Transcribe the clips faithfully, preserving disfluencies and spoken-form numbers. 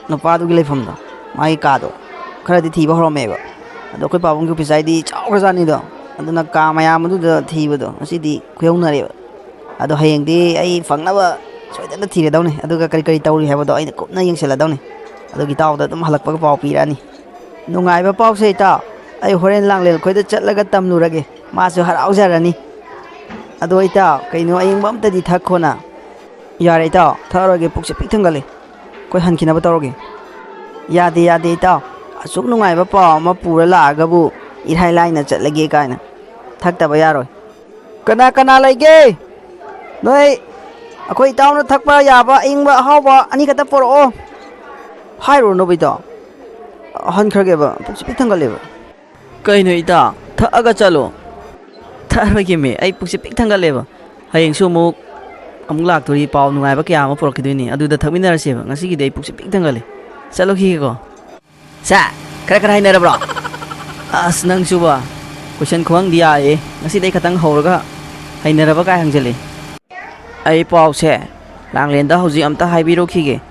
ꯅꯨꯄꯥꯗꯨꯒꯤ ꯂꯩꯐꯝꯗꯣ, ꯃꯥꯒꯤ ꯀꯥꯗꯣ ꯈꯔꯗꯤ ꯊꯤꯕ ꯍꯧꯔꯝꯃꯦꯕ꯫ ꯑꯗꯣ ꯑꯩꯈꯣꯏ ꯄꯥꯕꯨꯡꯒꯤ ꯑꯣꯐꯤꯁ ꯍꯥꯏꯗꯤ ꯆꯥꯎꯈ꯭ꯔꯖꯥꯠꯅꯤꯗꯣ, ꯑꯗꯨꯅ ꯀꯥ ꯃꯌꯥꯝ ꯑꯗꯨꯗ ꯊꯤꯕꯗꯣ ꯉꯁꯤꯗꯤ ꯈꯨꯌꯧꯅꯔꯦꯕ꯫ ꯑꯗꯣ ꯍꯌꯦꯡꯗꯤ ꯑꯩ ꯐꯪꯅꯕ ꯁꯣꯏꯗꯅ ꯊꯤꯔꯗꯧꯅꯤ, ꯑꯗꯨꯒ ꯀꯔꯤ ꯀꯔꯤ ꯇꯧꯔꯤ ꯍꯥꯏꯕꯗꯣ ꯑꯩꯅ ꯀꯨꯞꯅ ꯌꯦꯡꯁꯤꯜꯂꯗꯧꯅꯤ꯫ ꯑꯗꯨꯒꯤ ꯏꯇꯥꯎꯗ ꯑꯗꯨꯝ ꯍꯜꯂꯛꯄꯒ ꯄꯥꯎ ꯄꯤꯔꯛꯑꯅꯤ꯫ ꯅꯨꯡꯉꯥꯏꯕ ꯄꯥꯎꯁꯦ ꯏꯇꯥꯎ, ꯑꯩ ꯍꯣꯔꯦꯟ ꯂꯥꯡꯂꯦꯟ ꯈꯣꯏꯗ ꯆꯠꯂꯒ ꯇꯝꯂꯨꯔꯒꯦ, ꯃꯥꯁꯨ ꯍꯔꯥꯎꯖꯔꯅꯤ꯫ ꯑꯗꯣ ꯏꯇꯥꯎ, ꯀꯩꯅꯣ ꯑꯌꯤꯡꯕ ꯑꯝꯇꯗꯤ ꯊꯛꯈꯣꯅ꯫ ꯌꯥꯔꯦ ꯏꯇꯥꯎ, ꯊꯛꯑꯔꯣꯏꯒꯦ, ꯄꯨꯛꯁꯦ ꯄꯤꯛ ꯊꯟꯒꯠꯂꯦ꯫ ꯑꯩꯈꯣꯏ ꯍꯟꯈꯤꯅꯕ ꯇꯧꯔꯒꯦ꯫ ꯌꯥꯗꯦ, ꯌꯥꯗꯦ ꯏꯇꯥꯎ, ꯑꯁꯨꯛ ꯅꯨꯡꯉꯥꯏꯕ ꯄꯥꯎ ꯑꯃ ꯄꯨꯔ ꯂꯥꯛꯑꯒꯕꯨ ꯏꯔꯥꯏ ꯂꯥꯏꯅ ꯆꯠꯂꯒꯦ ꯀꯥꯏꯅ꯫ ꯊꯛꯇꯕ ꯌꯥꯔꯣꯏ꯫ ꯀꯅꯥ ꯀꯅꯥ ꯂꯩꯒꯦ? ꯅꯣꯏ ꯑꯩꯈꯣꯏ ꯏꯇꯥꯎꯅ ꯊꯛꯄ ꯌꯥꯕ ꯑꯏꯪꯕ ꯑꯍꯥꯎꯕ ꯑꯅꯤꯈꯛꯇ ꯄꯣꯔꯛꯑꯣ꯫ ꯍꯥꯏꯔꯨꯔꯅꯨꯕ ꯏꯇꯥꯎ, ꯍꯟꯈ꯭ꯔꯒꯦꯕ, ꯄꯨꯛꯁꯦ ꯄꯤꯛ ꯊꯟꯒꯠꯂꯦꯕ꯫ ꯀꯩꯅꯣ ꯏꯇꯥꯎ, ꯊꯛꯑꯒ ꯆꯠꯂꯣ꯫ ꯊꯛꯑꯔꯣꯏꯒꯦꯃꯦ, ꯑꯩ ꯄꯨꯛꯁꯦ ꯄꯤꯛ ꯊꯟꯒꯠꯂꯦꯕ꯫ ꯍꯌꯦꯡꯁꯨ ꯑꯃꯨꯛ ꯑꯃꯨꯛ ꯂꯥꯛꯇꯣꯔꯤ, ꯄꯥꯎ ꯅꯨꯡꯉꯥꯏꯕ ꯀꯌꯥ ꯑꯃ ꯄꯨꯔꯛꯈꯤꯗꯣꯏꯅꯤ, ꯑꯗꯨꯗ ꯊꯛꯃꯤꯟꯅꯔꯁꯦꯕ꯫ ꯉꯁꯤꯒꯤꯗꯤ ꯑꯩ ꯄꯨꯛꯁꯦ ꯄꯤꯛ ꯊꯟꯒꯠꯂꯦ, ꯆꯠꯂꯨꯈꯤꯒꯦꯀꯣ꯫ ꯁꯦ, ꯈꯔ ꯈꯔ ꯍꯥꯏꯅꯔꯕ꯭ꯔꯣ? ꯑꯁ, ꯅꯪꯁꯨꯕ, ꯀꯣꯏꯁꯟ ꯈꯨꯍꯪꯗꯤ ꯌꯥꯏꯌꯦ꯫ ꯉꯁꯤꯗꯩ ꯈꯇꯪ ꯍꯧꯔꯒ ꯍꯩꯅꯔꯕ ꯀꯥꯏ ꯍꯪꯖꯜꯂꯤ꯫ ꯑꯩ ꯄꯥꯎꯁꯦ ꯂꯥꯡꯂꯦꯟꯗ ꯍꯧꯖꯤꯛ ꯑꯝꯇ ꯍꯥꯏꯕꯤꯔꯨꯈꯤꯒꯦ꯫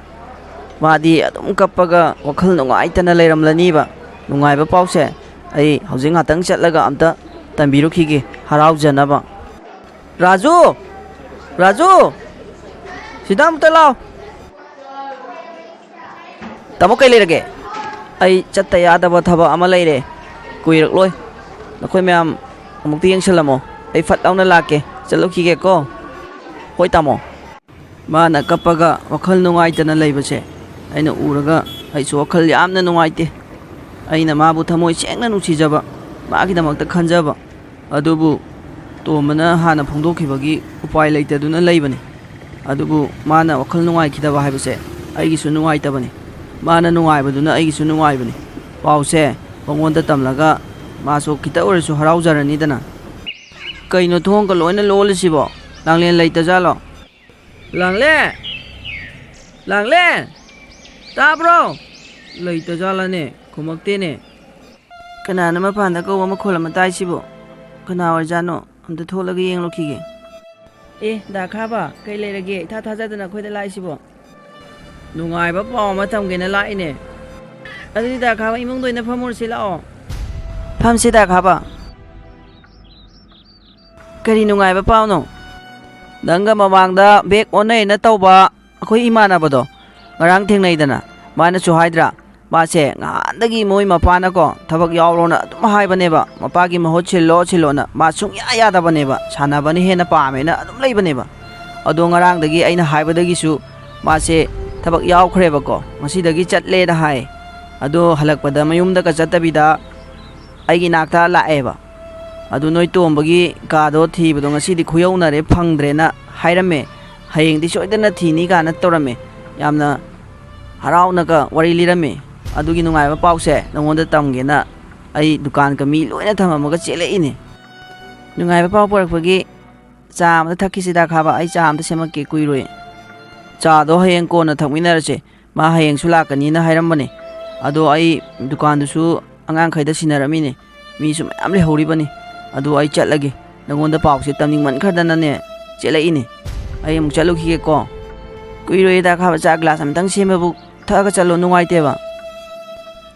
ꯃꯥꯗꯤ ꯑꯗꯨꯝ ꯀꯞꯄꯒ ꯋꯥꯈꯜ ꯅꯨꯡꯉꯥꯏꯇꯅ ꯂꯩꯔꯝꯂꯅꯤꯕ꯫ ꯅꯨꯡꯉꯥꯏꯕ ꯄꯥꯎꯁꯦ ꯑꯩ ꯍꯧꯖꯤꯛ ꯉꯥꯛꯇꯪ ꯆꯠꯂꯒ ꯑꯝꯇ ꯇꯝꯕꯤꯔꯨꯈꯤꯒꯦ, ꯍꯔꯥꯎꯖꯅꯕ꯫ ꯔꯥꯖꯨ! ꯔꯥꯖꯨ! ꯁꯤꯗ ꯑꯃꯨꯛꯇ ꯂꯥꯎ꯫ ꯇꯥꯃꯣ, ꯀꯩ ꯂꯩꯔꯒꯦ? ꯑꯩ ꯆꯠꯇ ꯌꯥꯗꯕ ꯊꯕꯛ ꯑꯃ ꯂꯩꯔꯦ, ꯀꯨꯏꯔꯛꯂꯣꯏ꯫ ꯅꯈꯣꯏ ꯃꯌꯥꯝ ꯑꯃꯨꯛꯇ ꯌꯦꯡꯁꯤꯜꯂꯝꯃꯣ, ꯑꯩ ꯐꯠ ꯂꯥꯎꯅ ꯂꯥꯛꯀꯦ꯫ ꯆꯠꯂꯨꯈꯤꯒꯦꯀꯣ꯫ ꯍꯣꯏ ꯇꯥꯃꯣ꯫ ꯃꯥꯅ ꯀꯞꯄꯒ ꯋꯥꯈꯜ ꯅꯨꯡꯉꯥꯏꯇꯅ ꯂꯩꯕꯁꯦ ꯑꯩꯅ ꯎꯔꯒ ꯑꯩꯁꯨ ꯋꯥꯈꯜ ꯌꯥꯝꯅ ꯅꯨꯡꯉꯥꯏꯇꯦ꯫ ꯑꯩꯅ ꯃꯥꯕꯨ ꯊꯃꯣꯏ ꯁꯦꯡꯅ ꯅꯨꯡꯁꯤꯖꯕ, ꯃꯥꯒꯤꯗꯃꯛꯇ ꯈꯟꯖꯕ, ꯑꯗꯨꯕꯨ ꯇꯣꯝꯕꯅ ꯍꯥꯟꯅ ꯐꯣꯡꯗꯣꯛꯈꯤꯕꯒꯤ ꯎꯄꯥꯏ ꯂꯩꯇꯗꯨꯅ ꯂꯩꯕꯅꯤ꯫ ꯑꯗꯨꯕꯨ ꯃꯥꯅ ꯋꯥꯈꯜ ꯅꯨꯡꯉꯥꯏꯈꯤꯗꯕ ꯍꯥꯏꯕꯁꯦ ꯑꯩꯒꯤꯁꯨ ꯅꯨꯡꯉꯥꯏꯇꯕꯅꯤ꯫ ꯃꯥꯅ ꯅꯨꯡꯉꯥꯏꯕꯗꯨꯅ ꯑꯩꯒꯤꯁꯨ ꯅꯨꯡꯉꯥꯏꯕꯅꯤ꯫ ꯄꯥꯎꯁꯦ ꯃꯉꯣꯟꯗ ꯇꯝꯂꯒ ꯃꯥꯁꯨ ꯈꯤꯇ ꯑꯣꯏꯔꯁꯨ ꯍꯔꯥꯎꯖꯔꯅꯤꯗꯅ꯫ ꯀꯩꯅꯣ ꯊꯣꯡꯒ ꯂꯣꯏꯅ ꯂꯣꯜꯂꯤꯁꯤꯕꯣ? ꯂꯥꯡꯂꯦꯟ ꯂꯩꯇꯖꯥꯠꯂꯣ? ꯂꯥꯡꯂꯦꯟ! ꯂꯥꯡꯂꯦꯟ! ꯇꯥꯕ꯭ꯔꯣ? ꯂꯩꯇꯖꯥꯠꯂꯅꯦ? ꯈꯨꯝꯃꯛꯇꯦꯅꯦ꯫ ꯀꯅꯥꯅꯣ ꯃꯄꯥꯟꯗ ꯀꯧꯕ ꯃꯈꯣꯜ ꯑꯃ ꯇꯥꯏꯁꯤꯕꯣ? ꯀꯅꯥ ꯑꯣꯏꯔꯖꯥꯠꯅꯣ? ꯑꯝꯇ ꯊꯣꯛꯂꯒ ꯌꯦꯡꯂꯨꯈꯤꯒꯦ꯫ ꯑꯦ, ꯗꯥ ꯈꯥꯕ, ꯀꯩ ꯂꯩꯔꯒꯦ? ꯏꯊꯥ ꯊꯥꯖꯗꯅ ꯑꯩꯈꯣꯏꯗ ꯂꯥꯛꯏꯁꯤꯕꯣ? ꯅꯨꯡꯉꯥꯏꯕ ꯄꯥꯎ ꯑꯃ ꯇꯝꯒꯦꯅ ꯂꯥꯛꯏꯅꯦ꯫ ꯑꯗꯨꯗꯤ ꯗꯥ ꯈꯥꯕ, ꯏꯃꯨꯡꯗ ꯑꯣꯏꯅ ꯐꯝꯃꯨꯔꯁꯤ ꯂꯥꯛꯑꯣ꯫ ꯐꯝꯁꯤ ꯗꯥ ꯈꯥꯕ꯫ ꯀꯔꯤ ꯅꯨꯡꯉꯥꯏꯕ ꯄꯥꯎꯅꯣ? ꯅꯪꯒ ꯃꯃꯥꯡꯗ ꯕꯦꯛ ꯑꯣꯟꯅꯩꯅ ꯇꯧꯕ ꯑꯩꯈꯣꯏ ꯏꯃꯥꯟꯅꯕꯗꯣ ꯉꯔꯥꯡ ꯊꯦꯡꯅꯩꯗꯅ, ꯃꯥꯅꯁꯨ ꯍꯥꯏꯗ꯭ꯔꯥ? ꯃꯥꯁꯦ ꯉꯍꯥꯟꯗꯒꯤ ꯃꯣꯏ ꯃꯄꯥꯅꯀꯣ ꯊꯕꯛ ꯌꯥꯎꯔꯣꯅ ꯑꯗꯨꯝ ꯍꯥꯏꯕꯅꯦꯕ, ꯃꯄꯥꯒꯤ ꯃꯍꯨꯠ ꯁꯤꯜꯂꯣ ꯁꯤꯜꯂꯣꯅ꯫ ꯃꯥ ꯁꯨꯡꯌꯥ ꯌꯥꯗꯕꯅꯦꯕ, ꯁꯥꯟꯅꯕꯅ ꯍꯦꯟꯅ ꯄꯥꯝꯃꯦꯅ ꯑꯗꯨꯝ ꯂꯩꯕꯅꯦꯕ꯫ ꯑꯗꯣ ꯉꯔꯥꯡꯗꯒꯤ ꯑꯩꯅ ꯍꯥꯏꯕꯗꯒꯤꯁꯨ ꯃꯥꯁꯦ ꯊꯕꯛ ꯌꯥꯎꯈ꯭ꯔꯦꯕꯀꯣ, ꯉꯁꯤꯗꯒꯤ ꯆꯠꯂꯦꯅ ꯍꯥꯏ꯫ ꯑꯗꯣ ꯍꯜꯂꯛꯄꯗ ꯃꯌꯨꯝꯗꯒ ꯆꯠꯇꯕꯤꯗ ꯑꯩꯒꯤ ꯅꯥꯛꯇ ꯂꯥꯛꯑꯦꯕ꯫ ꯑꯗꯨ ꯅꯣꯏ ꯇꯣꯝꯕꯒꯤ ꯀꯥꯗꯣ ꯊꯤꯕꯗꯣ ꯉꯁꯤꯗꯤ ꯈꯨꯌꯧꯅꯔꯦ, ꯐꯪꯗ꯭ꯔꯦꯅ ꯍꯥꯏꯔꯝꯃꯦ꯫ ꯍꯌꯦꯡꯗꯤ ꯁꯣꯏꯗꯅ ꯊꯤꯅꯤ ꯀꯥꯏꯅ ꯇꯧꯔꯝꯃꯦ꯫ ꯌꯥꯝꯅ ꯍꯔꯥꯎꯅꯒ ꯋꯥꯔꯤ ꯂꯤꯔꯝꯃꯦ꯫ ꯑꯗꯨꯒꯤ ꯅꯨꯡꯉꯥꯏꯕ ꯄꯥꯎꯁꯦ ꯅꯉꯣꯟꯗ ꯇꯝꯒꯦꯅ ꯑꯩ ꯗꯨꯀꯥꯟꯒ ꯃꯤ ꯂꯣꯏꯅ ꯊꯝꯃꯝꯃꯒ ꯆꯦꯜꯂꯛꯏꯅꯦ꯫ ꯅꯨꯡꯉꯥꯏꯕ ꯄꯥꯎ ꯄꯨꯔꯛꯄꯒꯤ ꯆꯥ ꯑꯃꯇ ꯊꯛꯈꯤꯁꯤꯗ, ꯈꯥꯕ꯫ ꯑꯩ ꯆꯥ ꯑꯃꯇ ꯁꯦꯝꯃꯛꯀꯦ, ꯀꯨꯏꯔꯣꯏ꯫ ꯆꯥꯗꯣ ꯍꯌꯦꯡ ꯀꯣꯟꯅ ꯊꯛꯃꯤꯟꯅꯔꯁꯦ꯫ ꯃꯥ ꯍꯌꯦꯡꯁꯨ ꯂꯥꯛꯀꯅꯤꯅ ꯍꯥꯏꯔꯝꯕꯅꯦ꯫ ꯑꯗꯣ ꯑꯩ ꯗꯨꯀꯥꯟꯗꯨꯁꯨ ꯑꯉꯥꯡꯈꯩꯗ ꯁꯤꯟꯅꯔꯝꯃꯤꯅꯦ꯫ ꯃꯤꯁꯨ ꯃꯌꯥꯝ ꯂꯩꯍꯧꯔꯤꯕꯅꯤ꯫ ꯑꯗꯨ ꯑꯩ ꯆꯠꯂꯒꯦ꯫ ꯅꯉꯣꯟꯗ ꯄꯥꯎꯁꯦ ꯇꯝꯅꯤꯡꯃꯟꯈ꯭ꯔꯗꯅꯅꯦ ꯆꯦꯜꯂꯛꯏꯅꯦ꯫ ꯑꯩ ꯑꯃꯨꯛ ꯆꯠꯂꯨꯈꯤꯒꯦꯀꯣ꯫ ꯀꯨꯏꯔꯣꯏꯗ ꯈꯥꯕ, ꯆꯥ ꯒ꯭ꯂꯥꯁ ꯑꯃꯇꯪ ꯁꯦꯝꯕꯕꯨ ꯊꯛꯑꯒ ꯆꯠꯂꯣ, ꯅꯨꯡꯉꯥꯏꯇꯦꯕ꯫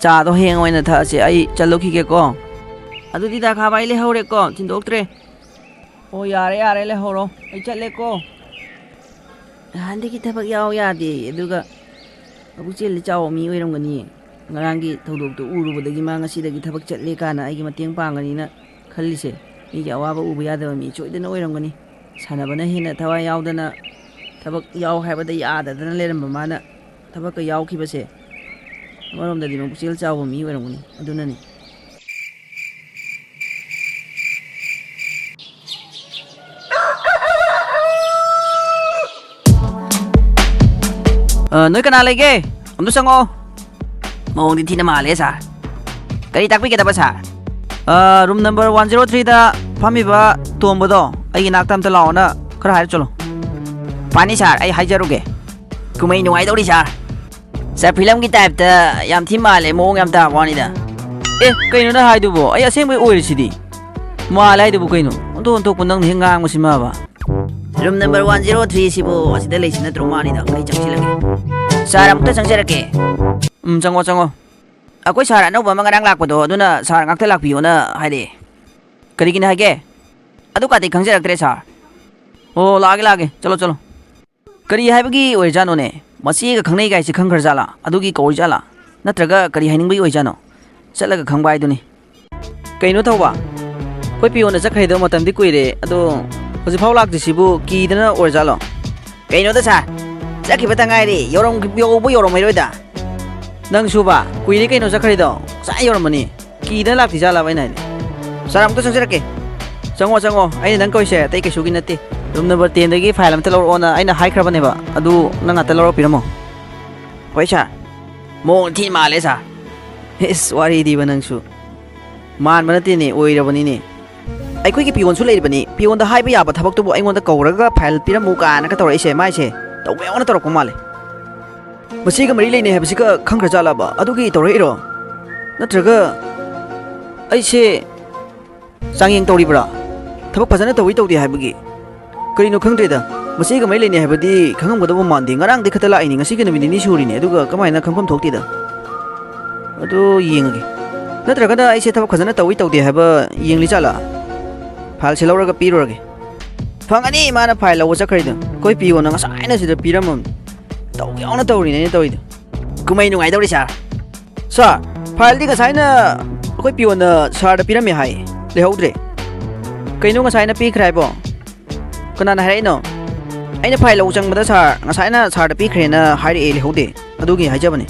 ꯆꯥꯗꯣ ꯍꯌꯦꯡ ꯑꯣꯏꯅ ꯊꯛꯑꯁꯦ꯫ ꯑꯩ ꯆꯠꯂꯨꯈꯤꯒꯦꯀꯣ꯫ ꯑꯗꯨꯗꯤ ꯗꯥ ꯈꯥꯕ, ꯑꯩ ꯂꯩꯍꯧꯔꯦꯀꯣ, ꯊꯤꯟꯗꯣꯛꯇ꯭ꯔꯦ꯫ ꯑꯣ, ꯌꯥꯔꯦ, ꯌꯥꯔꯦ, ꯂꯩꯍꯧꯔꯣ꯫ ꯑꯩ ꯆꯠꯂꯦꯀꯣ꯫ ꯅꯍꯥꯟꯗꯒꯤ ꯊꯕꯛ ꯌꯥꯎ ꯌꯥꯗꯦ, ꯑꯗꯨꯒ ꯃꯕꯨꯛꯆꯦꯜꯗꯤ ꯆꯥꯎꯕ ꯃꯤ ꯑꯣꯏꯔꯝꯒꯅꯤ꯫ ꯉꯔꯥꯡꯒꯤ ꯊꯧꯗꯣꯛꯇꯨ ꯎꯔꯨꯕꯗꯒꯤ ꯃꯥ ꯉꯁꯤꯗꯒꯤ ꯊꯕꯛ ꯆꯠꯂꯦ ꯀꯥꯏꯅ ꯑꯩꯒꯤ ꯃꯇꯦꯡ ꯄꯥꯡꯒꯅꯤꯅ ꯈꯜꯂꯤꯁꯦ꯫ ꯃꯤꯒꯤ ꯑꯋꯥꯕ ꯎꯕ ꯌꯥꯗꯕ ꯃꯤ ꯁꯣꯏꯗꯅ ꯑꯣꯏꯔꯝꯒꯅꯤ꯫ ꯁꯥꯟꯅꯕꯅ ꯍꯦꯟꯅ ꯊꯋꯥꯏ ꯌꯥꯎꯗꯅ, ꯊꯕꯛ ꯌꯥꯎ ꯍꯥꯏꯕꯗ ꯌꯥꯗꯗꯅ ꯂꯩꯔꯝꯕ ꯃꯥꯅ ꯊꯕꯛꯀ ꯌꯥꯎꯈꯤꯕꯁꯦ, ꯑꯃꯔꯣꯝꯗꯗꯤ ꯃꯕꯨꯛꯆꯦꯜ ꯆꯥꯎꯕ ꯃꯤ ꯑꯣꯏꯔꯝꯒꯅꯤ꯫ ꯑꯗꯨꯅꯅꯤ꯫ ꯑ, ꯅꯣꯏ ꯀꯅꯥ ꯂꯩꯒꯦ? ꯑꯝꯇ ꯆꯪꯉꯛꯑꯣ꯫ ꯃꯑꯣꯡꯗꯤ ꯊꯤꯅ ꯃꯥꯜꯂꯦ, ꯁꯥꯔ꯫ ꯀꯔꯤ ꯇꯥꯛꯄꯤꯒꯗꯕ, ꯁꯥꯔ? ꯑ, ꯔꯨꯝ ꯅꯝꯕꯔ ꯋꯥꯟ ꯖꯤꯔꯣ ꯊ꯭ꯔꯤꯗ ꯐꯝꯃꯤꯕ ꯇꯣꯝꯕꯗꯣ ꯑꯩꯒꯤ ꯅꯥꯛꯇ ꯑꯝꯇ ꯂꯥꯛꯑꯣꯅ ꯈꯔ ꯍꯥꯏꯔ ꯆꯠꯂꯣ꯫ ꯐꯅꯤ, ꯁꯥꯔ, ꯑꯩ ꯍꯥꯏꯖꯔꯨꯒꯦ꯫ ꯀꯨꯝꯍꯩ ꯅꯨꯡꯉꯥꯏꯗꯧꯔꯤ, ꯁꯥꯔ꯫ ꯁꯥꯔ, ꯐꯤꯂꯝꯒꯤ ꯇꯥꯏꯞꯇ ꯌꯥꯝ ꯊꯤ ꯃꯥꯜꯂꯦ, ꯃꯑꯣꯡ ꯌꯥꯝ ꯇꯥꯕ ꯋꯥꯅꯤꯗ꯫ ꯑꯦ, ꯀꯩꯅꯣ ꯅꯪ ꯍꯥꯏꯗꯨꯕꯣ? ꯑꯩ ꯑꯁꯦꯡꯕꯩ ꯑꯣꯏꯔꯤꯁꯤꯗꯤ꯫ ꯃꯥꯜꯂꯦ ꯍꯥꯏꯗꯨꯕꯨ ꯀꯩꯅꯣ? ꯑꯣꯟꯊꯣꯛ ꯑꯣꯟꯊꯣꯛꯄ ꯅꯪꯅ ꯍꯦꯛ ꯉꯥꯡꯕꯁꯤꯃꯕ꯫ Room number one zero three ꯁꯤꯕꯨ ꯑꯁꯤꯗ ꯂꯩꯁꯤ ꯅꯠꯇ꯭ꯔꯣ? ꯃꯥꯅꯤꯗ, ꯑꯩ ꯆꯪꯁꯤꯜꯂꯒꯦ꯫ Sir, ꯑꯃꯨꯛꯇ ꯆꯪꯖꯔꯛꯀꯦ꯫ ꯎꯝ, ꯆꯪꯉꯣ, ꯆꯪꯉꯣ꯫ ꯑꯩꯈꯣꯏ sir ꯑꯅꯧꯕ ꯑꯃ ꯉꯔꯥꯡ ꯂꯥꯛꯄꯗꯣ, ꯑꯗꯨꯅ sir ꯉꯥꯛꯇ ꯂꯥꯛꯄꯤꯌꯣꯅ ꯍꯥꯏꯔꯛꯑꯦ꯫ ꯀꯔꯤꯒꯤꯅꯣ ꯍꯥꯏꯒꯦ? ꯑꯗꯨ ꯀꯥꯇꯤ ꯈꯪꯖꯔꯛꯇ꯭ꯔꯦ, sir꯫ ꯑꯣ, ꯂꯥꯛꯑꯒꯦ, ꯂꯥꯛꯑꯒꯦ꯫ ꯆꯠꯂꯣ, ꯆꯠꯂꯣ꯫ ꯀꯔꯤ ꯍꯥꯏꯕꯒꯤ ꯑꯣꯏꯔꯖꯥꯠꯅꯣꯅꯦ? ꯃꯆꯦꯒ ꯈꯪꯅꯩ ꯀꯥꯏꯁꯦ ꯈꯪꯈ꯭ꯔꯖꯥꯠꯂꯥ? ꯑꯗꯨꯒꯤ ꯀꯧꯔꯤꯖꯥꯠꯂꯥ? ꯅꯠꯇ꯭ꯔꯒ ꯀꯔꯤ ꯍꯥꯏꯅꯤꯡꯕꯒꯤ ꯑꯣꯏꯖꯥꯠꯅꯣ? ꯆꯠꯂꯒ ꯈꯪꯕ ꯍꯥꯏꯗꯨꯅꯤ꯫ ꯀꯩꯅꯣ ꯊꯧꯕ? ꯑꯩꯈꯣꯏ ꯄꯤꯌꯣꯟꯅ ꯆꯠꯈ꯭ꯔꯤꯗꯣ ꯃꯇꯝꯗꯤ ꯀꯨꯏꯔꯦ, ꯑꯗꯣ ꯍꯧꯖꯤꯛꯐꯥꯎ ꯂꯥꯛꯇ꯭ꯔꯤꯁꯤꯕꯨ ꯀꯤꯗꯅ ꯑꯣꯏꯔꯖꯥꯠꯂꯣ? ꯀꯩꯅꯣꯗ sir, ꯆꯠꯈꯤꯕꯇ ꯉꯥꯏꯔꯤ, ꯌꯧꯔꯝ-, ꯌꯧꯕ ꯌꯧꯔꯝꯃꯔꯣꯏꯗ꯫ ꯅꯪꯁꯨꯕ, ꯀꯨꯏꯔꯦ ꯀꯩꯅꯣ ꯆꯠꯈ꯭ꯔꯤꯗꯣ, ꯉꯁꯥꯏ ꯌꯧꯔꯝꯃꯅꯤ꯫ ꯀꯤꯗꯅ ꯂꯥꯛꯇ꯭ꯔꯤ ꯖꯥꯠꯂꯕ ꯑꯩꯅ ꯍꯥꯏꯗꯤ? Sir, ꯑꯃꯨꯛꯇ ꯆꯪꯖꯔꯛꯀꯦ꯫ ꯆꯪꯉꯣ, ꯆꯪꯉꯣ, ꯑꯩꯅ ꯅꯪ ꯀꯧꯏꯁꯦ ꯑꯇꯩ ꯀꯩꯁꯨꯒꯤ ꯅꯠꯇꯦ꯫ Room number ten ꯗꯒꯤ file ꯑꯝꯇ ꯂꯧꯔꯛꯑꯣꯅ ꯑꯩꯅ ꯍꯥꯏꯈ꯭ꯔꯕꯅꯦꯕ, ꯑꯗꯨ ꯅꯪ ꯉꯥꯛꯇ ꯂꯧꯔ ꯄꯤꯔꯝꯃꯣ꯫ ꯍꯣꯏ sir꯫ ꯃꯑꯣꯡ ꯊꯤ ꯃꯥꯜꯂꯦ sir꯫ ꯏꯁ, ꯋꯥꯔꯤꯗꯤꯕ ꯅꯪꯁꯨ꯫ ꯃꯥꯟꯕ ꯅꯠꯇꯦꯅꯦ, ꯑꯣꯏꯔꯕꯅꯤꯅꯦ꯫ ꯑꯩꯈꯣꯏꯒꯤ ꯄꯤꯌꯣꯟꯁꯨ ꯂꯩꯔꯤꯕꯅꯤ꯫ ꯄꯤꯌꯣꯟꯗ ꯍꯥꯏꯕ ꯌꯥꯕ ꯊꯕꯛꯇꯨꯕꯨ ꯑꯩꯉꯣꯟꯗ ꯀꯧꯔꯒ file ꯄꯤꯔꯝꯃꯨ ꯀꯥꯏꯅꯒ ꯇꯧꯔꯛꯏꯁꯦ, ꯃꯥꯏꯁꯦ ꯇꯧꯕ ꯌꯥꯎꯅ ꯇꯧꯔꯛꯄ ꯃꯥꯜꯂꯦ꯫ ꯃꯁꯤꯒ ꯃꯔꯤ ꯂꯩꯅꯩ ꯍꯥꯏꯕꯁꯤꯒ ꯈꯪꯈ꯭ꯔꯖꯥꯠꯂꯕ? ꯑꯗꯨꯒꯤ ꯇꯧꯔꯛꯏꯔꯣ? ꯅꯠꯇ꯭ꯔꯒ ꯑꯩꯁꯦ ꯆꯥꯡꯌꯦꯡ ꯇꯧꯔꯤꯕ꯭ꯔꯥ? ꯊꯕꯛ ꯐꯖꯅ ꯇꯧꯏ ꯇꯧꯗꯦ ꯍꯥꯏꯕꯒꯤ? ꯀꯔꯤꯅꯣ ꯈꯪꯗ꯭ꯔꯦꯗ꯫ ꯃꯁꯤꯒ ꯃꯔꯤ ꯂꯩꯅꯩ ꯍꯥꯏꯕꯗꯤ ꯈꯪꯉꯝꯒꯗꯕ ꯃꯥꯟꯗꯦ꯫ ꯉꯔꯥꯡꯗꯤ ꯈꯛꯇ ꯂꯥꯛꯏꯅꯤ, ꯉꯁꯤꯒꯤ ꯅꯨꯃꯤꯠ ꯅꯤꯅꯤ ꯁꯨꯔꯤꯅꯦ, ꯑꯗꯨꯒ ꯀꯃꯥꯏꯅ ꯈꯪꯐꯝ ꯊꯣꯛꯇꯦꯗ? ꯑꯗꯨ ꯌꯦꯡꯉꯒꯦ꯫ ꯅꯠꯇ꯭ꯔꯒꯅ ꯑꯩꯁꯦ ꯊꯕꯛ ꯐꯖꯅ ꯇꯧꯏ ꯇꯧꯗꯦ ꯍꯥꯏꯕ ꯌꯦꯡꯂꯤ ꯖꯥꯠꯂꯥ? File ꯁꯦ ꯂꯧꯔꯒ ꯄꯤꯔꯨꯔꯒꯦ꯫ ꯐꯪꯉꯅꯤ, ꯃꯥꯅ file ꯂꯧꯕ ꯆꯠꯈ꯭ꯔꯤꯗꯣ꯫ ꯑꯩꯈꯣꯏ ꯄꯤꯌꯣꯟꯅ ꯉꯁꯥꯏꯅ ꯁꯤꯗ ꯄꯤꯔꯝꯃꯕꯅꯤ꯫ ꯇꯧ ꯌꯥꯎꯅ ꯇꯧꯔꯤꯅꯦ ꯑꯩꯅ ꯇꯧꯔꯤꯗꯣ꯫ ꯀꯨꯝꯍꯩ ꯅꯨꯡꯉꯥꯏꯗꯧꯔꯤ sir꯫ Sir, file ꯗꯤ ꯉꯁꯥꯏꯅ ꯑꯩꯈꯣꯏ ꯄꯤꯌꯣꯟꯅ sir ꯗ ꯄꯤꯔꯝꯃꯦ ꯍꯥꯏ, ꯂꯩꯍꯧꯗ꯭ꯔꯦ꯫ ꯀꯩꯅꯣ ꯉꯁꯥꯏꯅ ꯄꯤꯈ꯭ꯔꯦ ꯍꯥꯏꯕꯣ? ꯀꯅꯥꯅ ꯍꯥꯏꯔꯛꯏꯅꯣ? ꯑꯩꯅ file ꯂꯧ ꯆꯪꯕꯗ sir, ꯉꯁꯥꯏꯅ sir ꯗ ꯄꯤꯈ꯭ꯔꯦꯅ ꯍꯥꯏꯔꯛꯑꯦ, ꯂꯩꯍꯧꯗꯦ꯫ ꯑꯗꯨꯒꯤ ꯍꯥꯏꯖꯕꯅꯤ꯫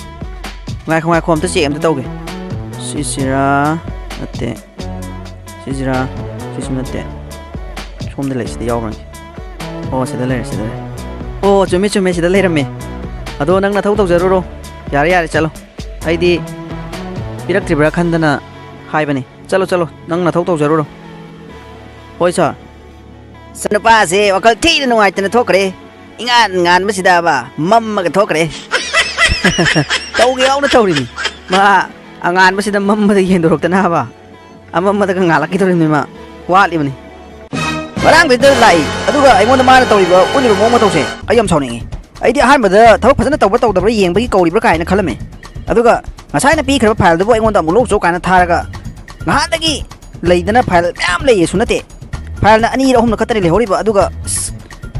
ꯉꯥꯏꯈꯣ, ꯉꯥꯏꯈꯣ, ꯑꯝꯇ check ꯑꯝꯇ ꯇꯧꯒꯦ꯫ ꯁꯤꯁꯤꯔꯥ? ꯅꯠꯇꯦ꯫ ꯁꯤꯁꯤꯔꯥ? ꯁꯤꯁꯨ ꯅꯠꯇꯦ꯫ ꯁꯣꯝꯗ ꯂꯩ, ꯁꯤꯗ ꯌꯥꯎꯈ꯭ꯔꯅꯤ꯫ ꯑꯣ, ꯁꯤꯗ ꯂꯩꯔꯦ, ꯁꯤꯗ ꯂꯩꯔꯦ꯫ ꯑꯣ, ꯆꯨꯝꯃꯦ, ꯆꯨꯝꯃꯦ, ꯁꯤꯗ ꯂꯩꯔꯝꯃꯦ꯫ ꯑꯗꯣ ꯅꯪ ꯅꯊꯧ ꯇꯧꯖꯔꯨꯔꯣ꯫ ꯌꯥꯔꯦ, ꯌꯥꯔꯦ, ꯆꯠꯂꯣ꯫ ꯑꯩꯗꯤ ꯄꯤꯔꯛꯇ꯭ꯔꯤꯕ꯭ꯔꯥ ꯈꯟꯗꯅ ꯍꯥꯏꯕꯅꯤ꯫ ꯆꯠꯂꯣ, ꯆꯠꯂꯣ, ꯅꯪ ꯅꯊꯧ ꯇꯧꯖꯔꯨꯔꯣ꯫ ꯍꯣꯏ sir꯫ ꯁ-, ꯅꯨꯄꯥꯁꯦ ꯋꯥꯈꯜ ꯊꯤꯅ ꯅꯨꯡꯉꯥꯏꯇꯅ ꯊꯣꯛꯈ꯭ꯔꯦ꯫ ꯏꯉꯥꯟ ꯉꯥꯟꯕꯁꯤꯗꯕ ꯃꯝꯃꯒ ꯊꯣꯛꯈ꯭ꯔꯦ꯫ ꯇꯧꯒꯦ ꯌꯥꯎꯅ ꯇꯧꯔꯤꯅꯤ꯫ ꯃꯥ ꯑꯉꯥꯟꯕꯁꯤꯗ ꯃꯝꯕꯗ ꯌꯦꯟꯗꯣꯔꯛꯇꯅꯕ꯫ ꯑꯃꯝꯕꯗꯒ ꯉꯥꯜꯂꯛꯈꯤꯗꯧꯔꯤꯕꯅꯤ ꯃꯥ꯫ ꯋꯥꯠꯂꯤꯕꯅꯤ꯫ ꯉꯔꯥꯡꯗꯩꯗ ꯂꯥꯛꯏ, ꯑꯗꯨꯒ ꯑꯩꯉꯣꯟꯗ ꯃꯥꯅ ꯇꯧꯔꯤꯕ, ꯎꯠꯂꯤꯕ ꯃꯑꯣꯡ ꯃꯇꯧꯁꯦ ꯑꯩ ꯌꯥꯝ ꯁꯥꯎꯅꯤꯡꯉꯤ꯫ ꯑꯩꯗꯤ ꯑꯍꯥꯟꯕꯗ ꯊꯕꯛ ꯐꯖꯅ ꯇꯧꯕ꯭ꯔꯥ ꯇꯧꯗꯕ꯭ꯔꯥ ꯌꯦꯡꯕꯒꯤ ꯀꯧꯔꯤꯕ꯭ꯔꯥ ꯀꯥꯏꯅ ꯈꯜꯂꯝꯃꯦ꯫ ꯑꯗꯨꯒ ꯉꯁꯥꯏꯅ ꯄꯤꯈ꯭ꯔꯕ ꯐꯥꯏꯜꯗꯨꯕꯨ ꯑꯩꯉꯣꯟꯗ ꯑꯃꯨꯛ ꯂꯧ ꯆꯠꯂꯨ ꯀꯥꯏꯅ ꯊꯥꯔꯒ, ꯉꯍꯥꯟꯗꯒꯤ ꯂꯩꯗꯅ ꯐꯥꯏꯜ ꯃꯌꯥꯝ ꯂꯩꯌꯦꯁꯨ ꯅꯠꯇꯦ, ꯐꯥꯏꯜꯅ ꯑꯅꯤꯔ ꯑꯍꯨꯝꯂ ꯈꯛꯇꯅꯤ ꯂꯩꯍꯧꯔꯤꯕ, ꯑꯗꯨꯒ ꯑꯁ,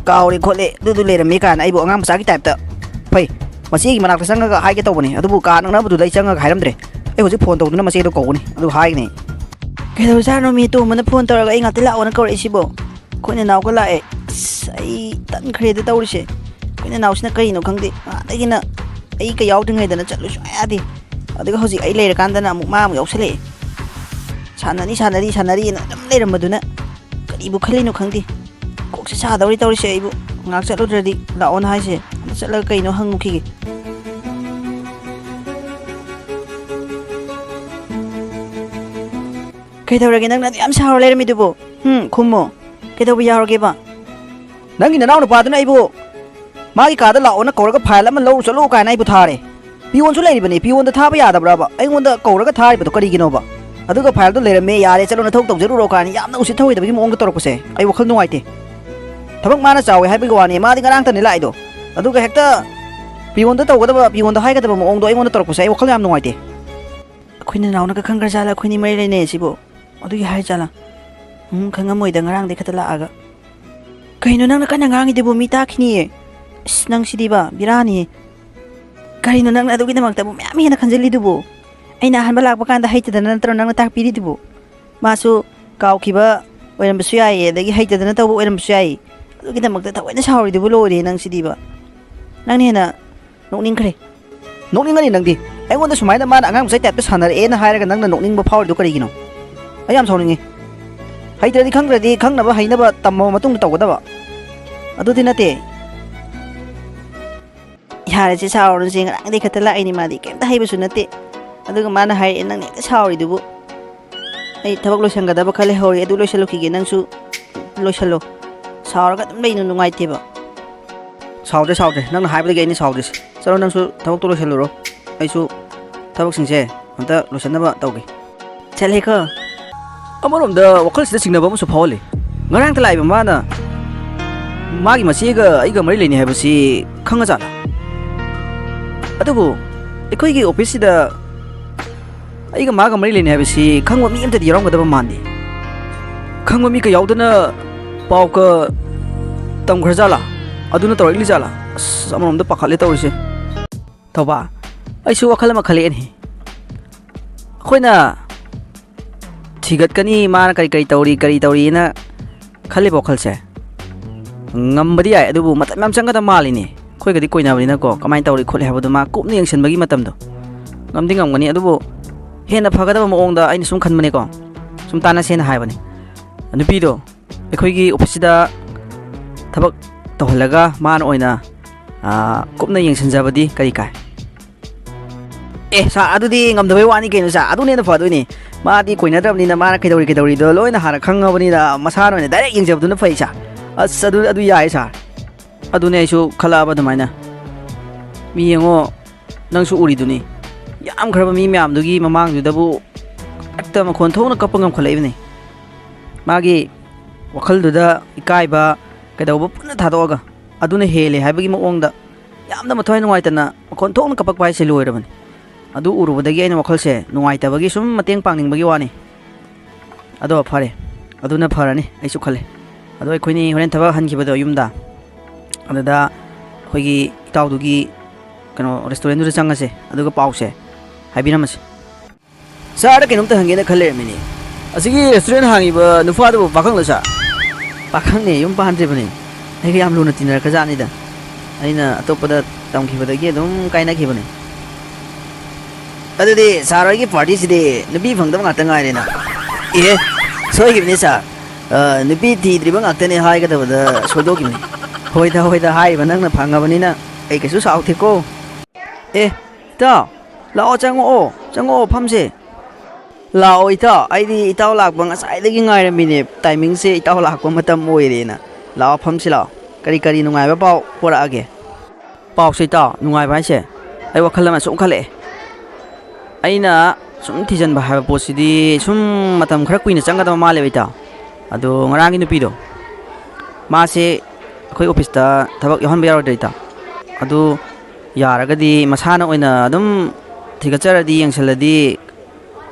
ꯀꯥꯎꯔꯦ ꯈꯣꯠꯂꯦ, ꯑꯗꯨꯗꯨ ꯂꯩꯔꯝꯃꯦ ꯀꯥꯏꯅ ꯑꯩꯕꯨ ꯑꯉꯥꯡ ꯃꯆꯥꯒꯤ ꯇꯥꯏꯞꯇ꯫ ꯐꯩ, ꯃꯆꯦꯒꯤ ꯃꯅꯥꯛꯇ ꯆꯪꯉꯒ ꯍꯥꯏꯒꯦ ꯇꯧꯕꯅꯤ, ꯑꯗꯨꯕꯨ ꯀꯥ ꯅꯛꯅꯕꯗꯨꯗ ꯑꯩ ꯆꯪꯉꯒ ꯍꯥꯏꯔꯝꯗ꯭ꯔꯦ꯫ ꯑꯩ ꯍꯧꯖꯤꯛ ꯐꯣꯟ ꯇꯧꯗꯨꯅ ꯃꯆꯦꯗꯣ ꯀꯧꯒꯅꯤ, ꯑꯗꯨ ꯍꯥꯏꯒꯅꯤ꯫ ꯀꯩꯗꯧꯔꯖꯥꯠꯅꯣ ꯃꯤ ꯇꯣꯝꯕꯅ ꯐꯣꯟ ꯇꯧꯔꯒ ꯑꯩ ꯉꯥꯛꯇ ꯂꯥꯛꯑꯣꯅ ꯀꯧꯔꯛꯏꯁꯤꯕꯣ? ꯑꯩꯈꯣꯏ ꯅꯅꯥꯎꯒ ꯂꯥꯛꯑꯦ꯫ ꯑꯁ, ꯑꯩ ꯇꯟꯈ꯭ꯔꯦꯗ ꯇꯧꯔꯤꯁꯦ꯫ ꯑꯩꯈꯣꯏ ꯅꯅꯥꯎꯁꯤꯅ ꯀꯔꯤꯅꯣ ꯈꯪꯗꯦ, ꯑꯥꯗꯒꯤꯅ ꯑꯩꯒ ꯌꯥꯎꯗ꯭ꯔꯤꯉꯩꯗꯅ ꯆꯠꯂꯨ ꯁꯨꯡꯌꯥ ꯌꯥꯗꯦ, ꯑꯗꯨꯒ ꯍꯧꯖꯤꯛ ꯑꯩ ꯂꯩꯔꯀꯥꯟꯗꯅ ꯑꯃꯨꯛ ꯃꯥ ꯑꯃꯨꯛ ꯌꯥꯎꯁꯜꯂꯛꯑꯦ꯫ ꯁꯥꯟꯅꯔꯤ ꯁꯥꯟꯅꯔꯤ ꯁꯥꯟꯅꯔꯤꯅ ꯑꯗꯨꯝ ꯂꯩꯔꯝꯕꯗꯨꯅ ꯀꯔꯤꯕꯨ ꯈꯜꯂꯤꯅꯣ ꯈꯪꯗꯦ꯫ ꯀꯣꯛꯁꯦ ꯁꯥꯗꯧꯔꯤ ꯇꯧꯔꯤꯁꯦ ꯑꯩꯕꯨ꯫ ꯉꯥꯏꯍꯥꯛ ꯆꯠꯂꯨꯗ꯭ꯔꯗꯤ ꯂꯥꯛꯑꯣꯅ ꯍꯥꯏꯁꯦ꯫ ꯑꯗ ꯆꯠꯂꯒ ꯀꯩꯅꯣ ꯍꯪꯉꯨꯈꯤꯒꯦ꯫ ꯀꯩꯗꯧꯔꯒꯦ ꯅꯪꯅ ꯑꯗꯨ ꯌꯥꯝ ꯁꯥꯎꯔ ꯂꯩꯔꯝꯃꯤꯗꯨꯕꯨ? ꯍꯨꯝ, ꯈꯨꯝꯃꯣ꯫ ꯀꯩꯗꯧꯕ ꯌꯥꯎꯔꯒꯦꯕ? ꯅꯪꯒꯤ ꯅꯅꯥꯎ ꯅꯨꯄꯥꯗꯨꯅ ꯑꯩꯕꯨ ꯃꯥꯒꯤ ꯀꯥꯗ ꯂꯥꯛꯑꯣꯅ ꯀꯧꯔꯒ ꯐꯥꯏꯜ ꯑꯃ ꯂꯧꯔꯨ ꯆꯠꯂꯨ ꯀꯥꯏꯅ ꯑꯩꯕꯨ ꯊꯥꯔꯦ꯫ ꯄꯤꯌꯣꯟꯁꯨ ꯂꯩꯔꯤꯕꯅꯤ, ꯄꯤꯌꯣꯟꯗ ꯊꯥꯕ ꯌꯥꯗꯕ꯭ꯔꯕ? ꯑꯩꯉꯣꯟꯗ ꯀꯧꯔꯒ ꯊꯥꯔꯤꯕꯗꯣ ꯀꯔꯤꯒꯤꯅꯣꯕ? ꯑꯗꯨꯒ ꯐꯥꯏꯜꯗꯣ ꯂꯩꯔꯝꯃꯦ, ꯌꯥꯔꯦ, ꯆꯠꯂꯣ, ꯅꯊꯧ ꯇꯧꯖꯔꯨꯔꯣ ꯀꯥꯏꯅ ꯌꯥꯝꯅ ꯎꯁꯤꯠ ꯊꯧꯑꯣꯏꯗꯕꯒꯤ ꯃꯑꯣꯡꯗ ꯇꯧꯔꯛꯄꯁꯦ ꯑꯩ ꯋꯥꯈꯜ ꯅꯨꯡꯉꯥꯏꯇꯦ꯫ ꯊꯕꯛ ꯃꯥꯅ ꯆꯥꯎꯋꯦ ꯍꯥꯏꯕꯒꯤ ꯋꯥꯅꯤ, ꯃꯥꯗꯤ ꯉꯔꯥꯡꯇꯅꯤ ꯂꯥꯛꯏꯗꯣ꯫ ꯑꯗꯨꯒ ꯍꯦꯛꯇ ꯄꯤꯌꯣꯟꯗ ꯇꯧꯒꯗꯕ, ꯄꯤꯌꯣꯟꯗ ꯍꯥꯏꯒꯗꯕ ꯃꯑꯣꯡꯗꯣ ꯑꯩꯉꯣꯟꯗ ꯇꯧꯔꯛꯄꯁꯦ ꯑꯩ ꯋꯥꯈꯜ ꯌꯥꯝ ꯅꯨꯡꯉꯥꯏꯇꯦ꯫ ꯑꯩꯈꯣꯏ ꯅꯅꯥꯎꯅꯒ ꯈꯪꯈ꯭ꯔꯖꯥꯠꯂ ꯑꯩꯈꯣꯏꯅꯤ ꯃꯔꯤ ꯂꯩꯅꯩ ꯁꯤꯕꯨ? ꯑꯗꯨꯒꯤ ꯍꯥꯏꯔꯖꯥꯠꯂ? ꯎꯝ, ꯈꯪꯉꯝꯃꯣꯏꯗ, ꯉꯔꯥꯡꯗꯩ ꯈꯛꯇ ꯂꯥꯛꯑꯒ꯫ ꯀꯩꯅꯣ ꯅꯪꯅ ꯀꯟꯅ ꯉꯥꯡꯉꯤꯗꯨꯕꯨ? ꯃꯤ ꯇꯥꯈꯤꯅꯤꯌꯦ꯫ ꯑꯁ, ꯅꯪ ꯁꯤꯗꯤꯕ, ꯕꯤꯔꯥꯅꯤꯍꯦ꯫ ꯀꯔꯤꯅꯣ ꯅꯪꯅ ꯑꯗꯨꯒꯤꯗꯃꯛꯇꯕꯨ ꯃꯌꯥꯝ ꯍꯦꯟꯅ ꯈꯟꯖꯤꯜꯂꯤꯗꯨꯕꯨ? ꯑꯩꯅ ꯑꯍꯥꯟꯕ ꯂꯥꯛꯄ ꯀꯥꯟꯗ ꯍꯩꯇꯗꯅ ꯅꯠꯇ꯭ꯔꯣ ꯅꯪꯅ ꯇꯥꯛꯄꯤꯔꯤꯗꯨꯕꯨ? ꯃꯥꯁꯨ ꯀꯥꯎꯈꯤꯕ ꯑꯣꯏꯔꯝꯕꯁꯨ ꯌꯥꯏꯌꯦ, ꯑꯗꯒꯤ ꯍꯩꯇꯗꯅ ꯇꯧꯕ ꯑꯣꯏꯔꯝꯕꯁꯨ ꯌꯥꯏꯌꯦ꯫ ꯑꯗꯨꯒꯤꯗꯃꯛꯇ ꯊꯑꯣꯏꯅ ꯁꯥꯎꯔꯤꯗꯨꯕꯨ ꯂꯣꯏꯔꯦ ꯅꯪ ꯁꯤꯗꯤꯕ꯫ ꯅꯪꯅ ꯍꯦꯟꯅ ꯅꯣꯛꯅꯤꯡꯈ꯭ꯔꯦ꯫ ꯅꯣꯛꯅꯤꯡꯉꯅꯤ ꯅꯪꯗꯤ꯫ ꯑꯩꯉꯣꯟꯗ ꯁꯨꯃꯥꯏꯅ ꯃꯥꯅ ꯑꯉꯥꯡ ꯃꯆꯥꯒꯤ ꯇꯥꯏꯞꯇ ꯁꯥꯟꯅꯔꯛꯑꯦꯅ ꯍꯥꯏꯔꯒ ꯅꯪꯅ ꯅꯣꯛꯅꯤꯡꯕ ꯐꯥꯎꯔꯤꯗꯣ ꯀꯔꯤꯒꯤꯅꯣ? ꯑꯩ ꯌꯥꯝ ꯁꯥꯎꯅꯤꯡꯉꯤ꯫ ꯍꯩꯇ꯭ꯔꯗꯤ ꯈꯪꯗ꯭ꯔꯗꯤ ꯈꯪꯅꯕ ꯍꯩꯅꯕ ꯇꯝꯃꯕ ꯃꯇꯨꯡꯗ ꯇꯧꯒꯗꯕ꯫ ꯑꯗꯨꯗꯤ ꯅꯠꯇꯦ꯫ ꯌꯥꯔꯦꯁꯦ, ꯁꯥꯎꯔꯅꯨꯁꯦ, ꯉꯔꯥꯡꯗꯩ ꯈꯛꯇ ꯂꯥꯛꯏꯅꯤ, ꯃꯥꯗꯤ ꯀꯩꯝꯇ ꯍꯩꯕꯁꯨ ꯅꯠꯇꯦ꯫ ꯑꯗꯨꯒ ꯃꯥꯅ ꯍꯥꯏꯔꯛꯑꯦ, ꯅꯪꯅ ꯍꯦꯛꯇ ꯁꯥꯎꯔꯤꯗꯨꯕꯨ꯫ ꯑꯩ ꯊꯕꯛ ꯂꯣꯏꯁꯟꯒꯗꯕ ꯈꯔ ꯂꯩꯍꯧꯔꯤ, ꯑꯗꯨ ꯂꯣꯏꯁꯜꯂꯨꯈꯤꯒꯦ, ꯅꯪꯁꯨ ꯂꯣꯏꯁꯜꯂꯣ꯫ ꯁꯥꯎꯔꯒ ꯑꯗꯨꯝ ꯂꯩꯅꯨ, ꯅꯨꯡꯉꯥꯏꯇꯦꯕ꯫ ꯁꯥꯎꯗ꯭ꯔꯦ, ꯁꯥꯎꯗ꯭ꯔꯦ, ꯅꯪꯅ ꯍꯥꯏꯕꯗꯒꯤ ꯑꯩꯅ ꯁꯥꯎꯗ꯭ꯔꯤꯁꯦ꯫ ꯆꯠꯂꯣ, ꯅꯪꯁꯨ ꯊꯕꯛꯇꯣ ꯂꯣꯏꯁꯜꯂꯨꯔꯣ꯫ ꯑꯩꯁꯨ ꯊꯕꯛꯁꯤꯡꯁꯦ ꯑꯝꯇ ꯂꯣꯏꯁꯟꯅꯕ ꯇꯧꯒꯦ꯫ ꯆꯠꯂꯦꯀꯣ꯫ ꯑꯃꯔꯣꯝꯗ ꯋꯥꯈꯜꯁꯤꯗ ꯆꯤꯡꯅꯕ ꯑꯃꯁꯨ ꯐꯥꯎꯍꯜꯂꯤ꯫ ꯉꯔꯥꯡꯇ ꯂꯥꯛꯏꯕ ꯃꯥꯅ ꯃꯥꯒꯤ ꯃꯆꯦꯒ ꯑꯩꯒ ꯃꯔꯤ ꯂꯩꯅꯩ ꯍꯥꯏꯕꯁꯤ ꯈꯪꯉꯖꯥꯠꯂꯥ? ꯑꯗꯨꯕꯨ ꯑꯩꯈꯣꯏꯒꯤ ꯑꯣꯐꯤꯁꯁꯤꯗ ꯑꯩꯒ ꯃꯥꯒ ꯃꯔꯤ ꯂꯩꯅꯩ ꯍꯥꯏꯕꯁꯤ ꯈꯪꯕ ꯃꯤ ꯑꯃꯠꯇꯗꯤ ꯌꯥꯎꯔꯝꯒꯗꯕ ꯃꯥꯟꯗꯦ꯫ ꯈꯪꯕ ꯃꯤꯒ ꯌꯥꯎꯗꯅ ꯄꯥꯎꯒ ꯇꯝꯈ꯭ꯔꯖꯥꯠꯂꯥ? ꯑꯗꯨꯅ ꯇꯧꯔꯛꯂꯤꯖꯥꯠꯂꯥ? ꯑꯁ, ꯑꯃꯔꯣꯝꯗ ꯄꯥꯈꯠꯂꯦ ꯇꯧꯔꯤꯁꯦ꯫ ꯊꯧꯕꯥ, ꯑꯩꯁꯨ ꯋꯥꯈꯜ ꯑꯃ ꯈꯜꯂꯛꯑꯦꯅꯦ꯫ ꯑꯩꯈꯣꯏꯅ ꯊꯤꯒꯠꯀꯅꯤ, ꯃꯥꯅ ꯀꯔꯤ ꯀꯔꯤ ꯇꯧꯔꯤ, ꯀꯔꯤ ꯇꯧꯔꯤꯅ ꯈꯜꯂꯤꯕ ꯋꯥꯈꯜꯁꯦ ꯉꯝꯕꯗꯤ ꯌꯥꯏ, ꯑꯗꯨꯕꯨ ꯃꯇꯝ ꯌꯥꯝ ꯆꯪꯒꯗꯕ ꯃꯥꯜꯂꯤꯅꯦ꯫ ꯑꯩꯈꯣꯏꯒꯗꯤ ꯀꯣꯏꯅꯕꯅꯤꯅꯀꯣ, ꯀꯃꯥꯏꯅ ꯇꯧꯔꯤ ꯈꯣꯠꯂꯤ ꯍꯥꯏꯕꯗꯣ ꯃꯥ ꯀꯨꯞꯅ ꯌꯦꯡꯁꯤꯟꯕꯒꯤ ꯃꯇꯝꯗꯣ ꯉꯝꯗꯤ ꯉꯝꯒꯅꯤ, ꯑꯗꯨꯕꯨ ꯍꯦꯟꯅ ꯐꯒꯗꯕ ꯃꯑꯣꯡꯗ ꯑꯩꯅ ꯁꯨꯝ ꯈꯟꯕꯅꯦꯀꯣ, ꯁꯨꯝ ꯇꯥꯟꯅꯁꯦꯅ ꯍꯥꯏꯕꯅꯦ꯫ ꯅꯨꯄꯤꯗꯣ ꯑꯩꯈꯣꯏꯒꯤ ꯑꯣꯐꯤꯁꯁꯤꯗ ꯊꯕꯛ ꯇꯧꯍꯜꯂꯒ ꯃꯥꯅ ꯑꯣꯏꯅ, ꯑꯥ, ꯀꯨꯞꯅ ꯌꯦꯡꯁꯤꯟꯖꯕꯗꯤ ꯀꯔꯤ ꯀꯥꯏ? ꯑꯦ ꯁꯥꯔ, ꯑꯗꯨꯗꯤ ꯉꯝꯗꯕꯩ ꯋꯥꯅꯤ ꯀꯩꯅꯣ ꯁꯥꯔ, ꯑꯗꯨꯅ ꯍꯦꯟꯅ ꯐꯗꯣꯏꯅꯤ꯫ ꯃꯥꯗꯤ ꯀꯣꯏꯅꯗ꯭ꯔꯕꯅꯤꯅ ꯃꯥꯅ ꯀꯩꯗꯧꯔꯤ ꯀꯩꯗꯧꯔꯤꯗꯣ ꯂꯣꯏꯅ ꯍꯥꯟꯅ ꯈꯪꯉꯕꯅꯤꯅ ꯃꯁꯥꯅ ꯑꯣꯏꯅ ꯗꯥꯏꯔꯦꯛ ꯌꯦꯡꯖꯕꯗꯨꯅ ꯐꯩ ꯁꯥꯔ꯫ ꯑꯁ, ꯑꯗꯨ, ꯑꯗꯨ ꯌꯥꯏ ꯁꯥꯔ꯫ ꯑꯗꯨꯅꯦ ꯑꯩꯁꯨ ꯈꯜꯂꯛꯑꯕ ꯑꯗꯨꯃꯥꯏꯅ꯫ ꯃꯤ ꯌꯦꯡꯉꯣ, ꯅꯪꯁꯨ ꯎꯔꯤꯗꯨꯅꯤ, ꯌꯥꯝꯈ꯭ꯔꯕ ꯃꯤ ꯃꯌꯥꯝꯗꯨꯒꯤ ꯃꯃꯥꯡꯗꯨꯗꯕꯨ ꯍꯦꯛꯇ ꯃꯈꯣꯟ ꯊꯣꯛꯅ ꯀꯞꯄ ꯉꯝꯈꯠꯂꯛꯏꯕꯅꯤ꯫ ꯃꯥꯒꯤ ꯋꯥꯈꯜꯗꯨꯗ ꯏꯀꯥꯏꯕ ꯀꯩꯗꯧꯕ ꯄꯨꯟꯅ ꯊꯥꯗꯣꯛꯑꯒ ꯑꯗꯨꯅ ꯍꯦꯜꯂꯦ ꯍꯥꯏꯕꯒꯤ ꯃꯑꯣꯡꯗ ꯌꯥꯝꯅ ꯃꯊ꯭ꯋꯥꯏ ꯅꯨꯡꯉꯥꯏꯇꯅ ꯃꯈꯣꯟ ꯊꯣꯛꯅ ꯀꯞꯄꯛꯄ ꯍꯥꯏꯁꯦ ꯂꯣꯏꯔꯕꯅꯤ꯫ ꯑꯗꯨ ꯎꯔꯨꯕꯗꯒꯤ ꯑꯩꯅ ꯋꯥꯈꯜꯁꯦ ꯅꯨꯡꯉꯥꯏꯇꯕꯒꯤ ꯁꯨꯝ ꯃꯇꯦꯡ ꯄꯥꯡꯅꯤꯡꯕꯒꯤ ꯋꯥꯅꯤ꯫ ꯑꯗꯣ ꯐꯔꯦ, ꯑꯗꯨꯅ ꯐꯔꯅꯤ ꯑꯩꯁꯨ ꯈꯜꯂꯦ꯫ ꯑꯗꯣ ꯑꯩꯈꯣꯏꯅꯤ ꯍꯣꯔꯦꯟ ꯊꯕꯛ ꯍꯟꯈꯤꯕꯗꯣ ꯌꯨꯝꯗ, ꯑꯗꯨꯗ ꯑꯩꯈꯣꯏꯒꯤ ꯏꯇꯥꯎꯗꯨꯒꯤ ꯀꯩꯅꯣ ꯔꯦꯁꯇꯨꯔꯦꯟꯗꯨꯗ ꯆꯪꯉꯁꯦ, ꯑꯗꯨꯒ ꯄꯥꯎꯁꯦ ꯍꯥꯏꯕꯤꯔꯝꯃꯁꯦ꯫ ꯁꯥꯔꯗ ꯀꯩꯅꯣꯝꯇ ꯍꯪꯒꯦꯅ ꯈꯜ ꯂꯩꯔꯝꯃꯤꯅꯦ꯫ ꯑꯁꯤꯒꯤ ꯔꯦꯁꯇꯨꯔꯦꯟ ꯍꯥꯡꯉꯤꯕ ꯅꯨꯄꯥꯗꯨꯕꯨ ꯄꯥꯈꯪꯂ ꯁꯥꯔ? ꯄꯥꯈꯪꯅꯦ, ꯌꯨꯝ ꯄꯥꯟꯗ꯭ꯔꯤꯕꯅꯦ꯫ ꯑꯩꯒ ꯌꯥꯝ ꯂꯨꯅ ꯇꯤꯟꯅꯔꯛꯈ꯭ꯔꯖꯥꯠꯅꯤꯗ꯫ ꯑꯩꯅ ꯑꯇꯣꯞꯄꯗ ꯇꯝꯈꯤꯕꯗꯒꯤ ꯑꯗꯨꯝ ꯀꯥꯏꯅꯈꯤꯕꯅꯦ꯫ ꯑꯗꯨꯗꯤ ꯁꯥꯔ ꯍꯣꯏꯒꯤ ꯄꯥꯔꯇꯤꯁꯤꯗꯤ ꯅꯨꯄꯤ ꯐꯪꯗꯕ ꯉꯥꯛꯇ ꯉꯥꯏꯔꯦꯅ꯫ ꯑꯦ, ꯁꯣꯏꯈꯤꯕꯅꯤ ꯁꯥꯔ꯫ ꯑ, ꯅꯨꯄꯤ ꯊꯤꯗ꯭ꯔꯤꯕ ꯉꯥꯛꯇꯅꯦ ꯍꯥꯏꯒꯗꯕꯗ ꯁꯣꯏꯗꯣꯛꯈꯤꯕꯅꯤ꯫ ꯍꯣꯏꯗ, ꯍꯣꯏꯗ, ꯍꯥꯏꯔꯤꯕ ꯅꯪꯅ ꯐꯪꯉꯕꯅꯤꯅ ꯑꯩ ꯀꯩꯁꯨ ꯁꯥꯎꯗꯦꯀꯣ꯫ ꯑꯦ, ꯏꯇꯥꯎ, ꯂꯥꯛꯑꯣ, ꯆꯪꯉꯛꯑꯣ, ꯆꯪꯉꯛꯑꯣ, ꯐꯝꯁꯦ꯫ ꯂꯥꯛꯑꯣ ꯏꯇꯥꯎ, ꯑꯩꯗꯤ ꯏꯇꯥꯎ ꯂꯥꯛꯄ ꯉꯁꯥꯏꯗꯒꯤ ꯉꯥꯏꯔꯝꯃꯤꯅꯦ꯫ ꯇꯥꯏꯃꯤꯡꯁꯦ ꯏꯇꯥꯎ ꯂꯥꯛꯄ ꯃꯇꯝ ꯑꯣꯏꯔꯦꯅ꯫ ꯂꯥꯛꯑꯣ, ꯐꯝꯁꯤ ꯂꯥꯛꯑꯣ꯫ ꯀꯔꯤ ꯀꯔꯤ ꯅꯨꯡꯉꯥꯏꯕ ꯄꯥꯎ ꯄꯣꯔꯛꯑꯒꯦ? ꯄꯥꯎꯁꯦ ꯏꯇꯥꯎ, ꯅꯨꯡꯉꯥꯏꯕ ꯍꯥꯏꯁꯦ, ꯑꯩ ꯋꯥꯈꯜ ꯑꯃ ꯁꯨꯝ ꯈꯜꯂꯛꯑꯦ꯫ ꯑꯩꯅ ꯁꯨꯝ ꯊꯤꯖꯤꯟꯕ ꯍꯥꯏꯕ ꯄꯣꯠꯁꯤꯗꯤ ꯁꯨꯝ ꯃꯇꯝ ꯈꯔ ꯀꯨꯏꯅ ꯆꯪꯒꯗꯕ ꯃꯥꯜꯂꯦꯕ ꯏꯇꯥꯎ꯫ ꯑꯗꯣ ꯉꯔꯥꯡꯒꯤ ꯅꯨꯄꯤꯗꯣ, ꯃꯥꯁꯦ ꯑꯩꯈꯣꯏ ꯑꯣꯐꯤꯁꯇ ꯊꯕꯛ ꯌꯥꯎꯍꯟꯕ ꯌꯥꯔꯣꯏꯗ꯭ꯔꯥ, ꯏꯇꯥꯎ? ꯑꯗꯨ ꯌꯥꯔꯒꯗꯤ ꯃꯁꯥꯅ ꯑꯣꯏꯅ ꯑꯗꯨꯝ ꯊꯤꯒꯠꯆꯔꯗꯤ, ꯌꯦꯡꯁꯤꯜꯂꯗꯤ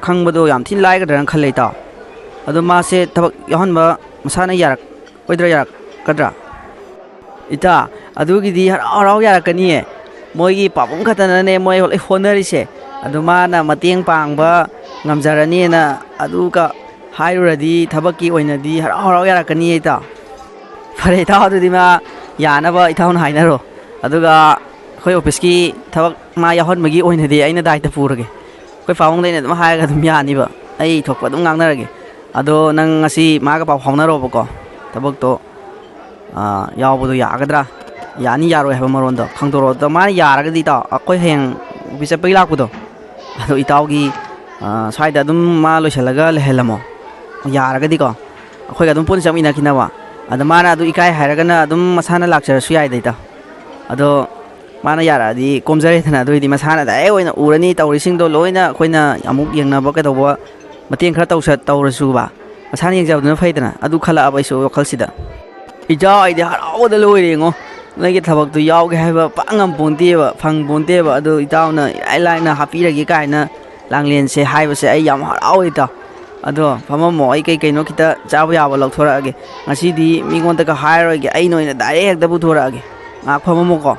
ꯈꯪꯕꯗꯣ ꯌꯥꯝ ꯊꯤꯅ ꯂꯥꯏꯒꯗ꯭ꯔꯥꯅ ꯈꯜꯂꯦ, ꯏꯇꯥꯎ꯫ ꯑꯗꯣ ꯃꯥꯁꯦ ꯊꯕꯛ ꯌꯥꯎꯍꯟꯕ ꯃꯁꯥꯅ ꯌꯥꯔꯛꯑꯣꯏꯗ꯭ꯔꯥ, ꯌꯥꯔꯛꯀꯗ꯭ꯔꯥ? ꯏꯇꯥ, ꯑꯗꯨꯒꯤꯗꯤ ꯍꯔꯥꯎ ꯍꯔꯥꯎ ꯌꯥꯔꯛꯀꯅꯤꯌꯦ꯫ ꯃꯣꯏꯒꯤ ꯄꯥꯕꯨꯡ ꯈꯛꯇꯅꯅꯦ ꯃꯣꯏ ꯂꯣꯏ ꯍꯣꯠꯅꯔꯤꯁꯦ꯫ ꯑꯗꯨ ꯃꯥꯅ ꯃꯇꯦꯡ ꯄꯥꯡꯕ ꯉꯝꯖꯔꯅꯤꯅ ꯑꯗꯨꯒ ꯍꯥꯏꯔꯨꯔꯗꯤ, ꯊꯕꯛꯀꯤ ꯑꯣꯏꯅꯗꯤ ꯍꯔꯥꯎ ꯍꯔꯥꯎ ꯌꯥꯔꯛꯀꯅꯤꯌꯦ, ꯏꯇꯥꯎ꯫ ꯐꯔꯦ, ꯏꯇꯥꯎ, ꯑꯗꯨꯗꯤ ꯃꯥ ꯌꯥꯅꯕ ꯏꯇꯥꯎꯅ ꯍꯥꯏꯅꯔꯣ꯫ ꯑꯗꯨꯒ ꯑꯩꯈꯣꯏ ꯑꯣꯐꯤꯁꯀꯤ ꯊꯕꯛ ꯃꯥ ꯌꯥꯎꯍꯟꯕꯒꯤ ꯑꯣꯏꯅꯗꯤ ꯑꯩꯅ ꯗꯥꯏꯇ ꯄꯨꯔꯒꯦ꯫ ꯑꯩꯈꯣꯏ ꯄꯥꯕꯨꯡꯗ ꯑꯩꯅ ꯑꯗꯨꯝ ꯍꯥꯏꯔꯒ ꯑꯗꯨꯝ ꯌꯥꯅꯤꯕ꯫ ꯑꯩ ꯊꯣꯛꯄ ꯑꯗꯨꯝ ꯉꯥꯡꯅꯔꯒꯦ꯫ ꯑꯗꯣ ꯅꯪ ꯉꯁꯤ ꯃꯥꯒ ꯄꯥꯎ ꯐꯥꯎꯅꯔꯣꯕꯀꯣ꯫ ꯊꯕꯛꯇꯣ ꯑꯥ, ꯌꯥꯎꯕꯗꯣ ꯌꯥꯒꯗ꯭ꯔꯥ? ꯌꯥꯅꯤ ꯌꯥꯔꯣꯏ ꯍꯥꯏꯕ ꯃꯔꯣꯟꯗꯣ ꯈꯪꯗꯣꯔꯛꯑꯣ꯫ ꯑꯗꯣ ꯃꯥꯅ ꯌꯥꯔꯒꯗꯤ, ꯏꯇꯥꯎ, ꯑꯩꯈꯣꯏ ꯍꯌꯦꯡ ꯑꯣꯐꯤꯁ ꯆꯠꯄꯒꯤ ꯂꯥꯛꯄꯗꯣ, ꯑꯗꯣ ꯏꯇꯥꯎꯒꯤ, ꯑꯥ, ꯁ꯭ꯋꯥꯏꯗ ꯑꯗꯨꯝ ꯃꯥ ꯂꯣꯏꯁꯤꯜꯂꯒ ꯂꯩꯍꯜꯂꯝꯃꯣ, ꯌꯥꯔꯒꯗꯤꯀꯣ꯫ ꯑꯩꯈꯣꯏꯒ ꯑꯗꯨꯝ ꯄꯨꯟꯅ ꯆꯠꯃꯤꯟꯅꯈꯤꯅꯕ꯫ ꯑꯗꯣ ꯃꯥꯅ ꯑꯗꯨ ꯏꯀꯥꯏ ꯍꯥꯏꯔꯒꯅ ꯑꯗꯨꯝ ꯃꯁꯥꯅ ꯂꯥꯛꯆꯔꯁꯨ ꯌꯥꯏꯗ, ꯏꯇꯥꯎ꯫ ꯑꯗꯣ ꯃꯥꯅ ꯌꯥꯔꯛꯑꯗꯤ ꯀꯣꯝꯖꯔꯦꯗꯅ, ꯑꯗꯨꯑꯣꯏꯗꯤ ꯃꯁꯥꯅ ꯗꯥꯏꯔꯦꯛ ꯑꯣꯏꯅ ꯎꯔꯅꯤ ꯇꯧꯔꯤꯁꯤꯡꯗꯣ ꯂꯣꯏꯅ꯫ ꯑꯩꯈꯣꯏꯅ ꯑꯃꯨꯛ ꯌꯦꯡꯅꯕ ꯀꯩꯗꯧꯕ ꯃꯇꯦꯡ ꯈꯔ ꯇꯧꯁ-, ꯇꯧꯔꯁꯨꯕ, ꯃꯁꯥꯅ ꯌꯦꯡꯖꯕꯗꯨꯅ ꯐꯩꯗꯅ꯫ ꯑꯗꯨ ꯈꯜꯂꯛꯑꯕ ꯑꯩꯁꯨ ꯋꯥꯈꯜꯁꯤꯗ꯫ ꯏꯇꯥꯎ, ꯑꯩꯗꯤ ꯍꯔꯥꯎꯕꯗ ꯂꯣꯏꯔꯦꯉꯣ꯫ ꯅꯣꯏꯒꯤ ꯊꯕꯛꯇꯨ ꯌꯥꯎꯒꯦ ꯍꯥꯏꯕ ꯄꯥꯛ ꯉꯝ ꯄꯣꯟꯇꯦꯕ, ꯐꯪ ꯄꯣꯟꯇꯦꯕ꯫ ꯑꯗꯨ ꯏꯇꯥꯎꯅ ꯏꯔꯥꯏ ꯂꯥꯏꯅ ꯍꯥꯞꯄꯤꯔꯒꯦ ꯀꯥꯏꯅ ꯂꯥꯡꯂꯦꯟꯁꯦ ꯍꯥꯏꯕꯁꯦ ꯑꯩ ꯌꯥꯝ ꯍꯔꯥꯎꯋꯦ, ꯏꯇꯥꯎ꯫ ꯑꯗꯣ ꯐꯝꯃꯝꯃꯣ, ꯑꯩ ꯀꯩ ꯀꯩꯅꯣ ꯈꯤꯇ ꯆꯥꯕ ꯌꯥꯕ ꯂꯧꯊꯣꯔꯛꯑꯒꯦ꯫ ꯉꯁꯤꯗꯤ ꯃꯤꯉꯣꯟꯗꯒ ꯍꯥꯏꯔꯔꯣꯏꯒꯦ, ꯑꯩꯅ ꯑꯣꯏꯅ ꯗꯥꯏꯔꯦꯛ ꯍꯦꯛꯇ ꯄꯨꯊꯣꯔꯛꯑꯒꯦ꯫ ꯉꯥꯏꯍꯥꯛ ꯐꯝꯃꯝꯃꯣꯀꯣ꯫